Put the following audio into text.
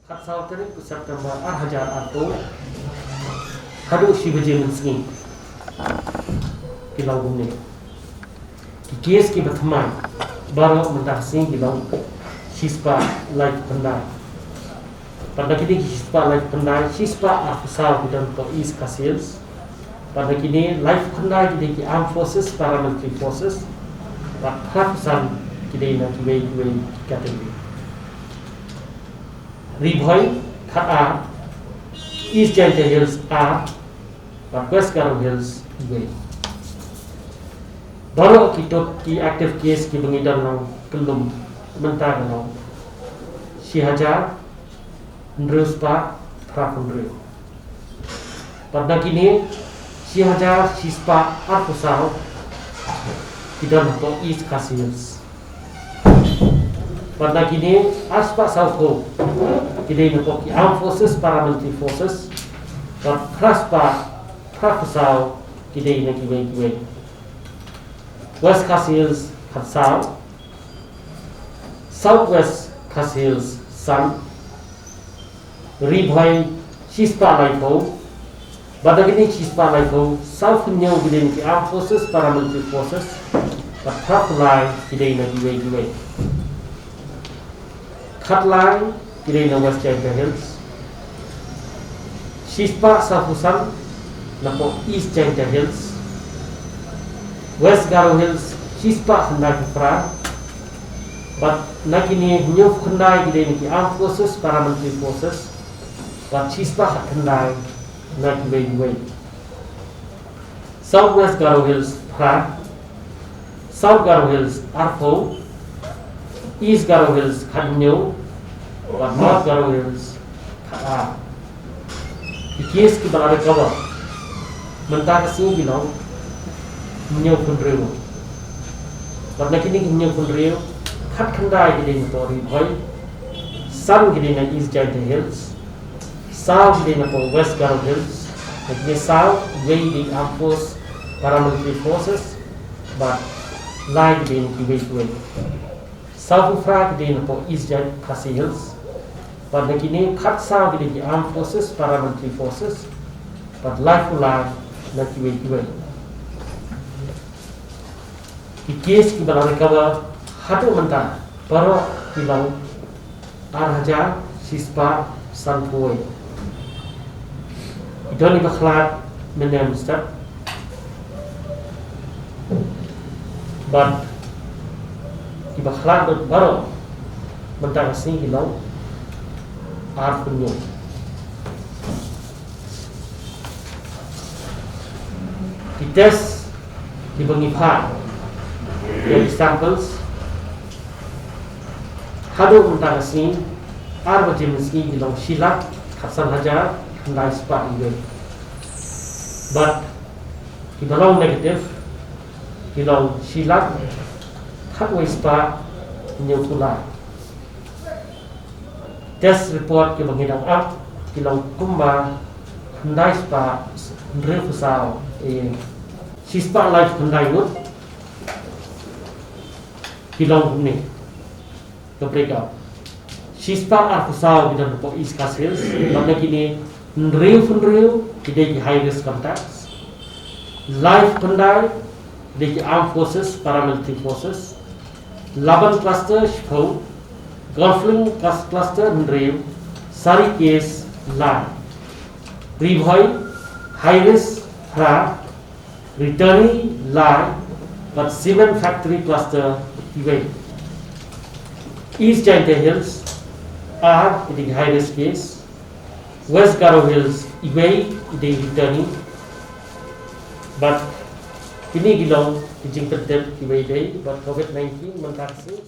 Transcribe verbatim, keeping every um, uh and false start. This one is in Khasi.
Khatsaw tarik u September ar hajar arphew, haduh shi baje mynsngi, ki long kumne. Ki case kiba thymmai baroh mynta ka sngi ki long shispah laiphew khyndai. Bad na kine ki shispah laiphew khyndai, shispah arphew saw ki don hapoh East Khasi Hills. Bad na kine, laiphew khyndai ki dei ki Armed Forces, Paramilitary Forces. Bad phraphew san ki dei na kiwei kiwei ki category. Ri Bhoi khat ar, East Jaintia Hills ar, bad West Garo Hills iwei. Baroh ki tot ki active case kiba ngi don lang kyllum mynta ka long shi hajar hynriew spah phraphew hynriew. Bad na kine, shi hajar shispah arphew saw ki don hapoh East Khasi Hills. Bad na kine, arspah sawphew ki dei na hapoh ki Armed Forces, Paramilitary Forces. Bad phraspah phraphew saw ki dei na kiwei kiwei. West Khasi Hills khatsaw, South West Khasi Hills san, Ri Bhoi shispah laiphew. Bad na kine shispah laiphew, sawphew hynñiew ki dei na ki Armed Forces, Paramilitary Forces. Bad phraphew lai ki dei na kiwei kiwei. Khatlai ki dei na West Jaintia Hills. Shispah sawphew san na hapoh East Jaintia Hills. West Garo Hills shispah khyndaiphew phra. Bad na kine hynñiewphew khyndai ki dei na ki Armed Forces, Paramilitary Forces. Bad shispah khatkhyndai na kiwei kiwei. South West Garo Hills phra, South Garo Hills arphew, East Garo Hills khathynñiew, bad North Garo Hills khatar. Ki case kiba la recover mynta ka sngi ki long hynñiewphew hynriew. Bad na kine ki hynñiewphew hynriew, khatkhyndai ki dei na hapoh Ri Bhoi, san ki dei na East Jaintia Hills, saw ki dei na hapoh West Garo Hills, na kine saw, wei dei Armed Force, Paramilitary Forces, bad lai ki dei na kiwei kiwei. Sawphew phra ki dei na hapoh East Jaintia Khasi Hills, bad na kine khatsaw ki dei ki Armed Forces, Paramilitary Forces, bad laiphew lai na kiwei kiwei. Ki case kiba la recover haduh mynta baroh ki long ar hajar shispah sanphew wei. Ki don iba khlad mynne mynstep. Bad iba khlad lut baroh mynta ka sngi ki long arphew hynñiew. Ki test kiba ngi phah ïa ki samples haduh mynta ka sngi, ar baje mynsngi, ki long shi lak khatsan hajar khyndai spah iwei. Bad kiba long negative ki long shi lak khatwei spah hynñiewphew lai. Test report kiba ngi dang ap ki long kumba khyndai spah hynriewphew saw, eh, shi spah laiphew khyndai ngut. Ki long kumne ka breakout. Shi spah arphew saw ki don hapoh East Khasi Hills, bad na kine hynriewphew hynriew ki dei ki high risk contacts. Laiphew khyndai ki dei ki armed forces, paramilitary forces. Laban cluster shiphew, Golf Link clus-, cluster hynriew, Sari case lai. Ri Bhoi, high risk phra, returnee lai, bad cement factory cluster iwei. East Jaintia Hills, ar ki dei high risk case. West Garo Hills, iwei i dei returnee. Bad kine ki long ki jingpyntip kiba ïadei bad covid nineteen mynta ka sngi.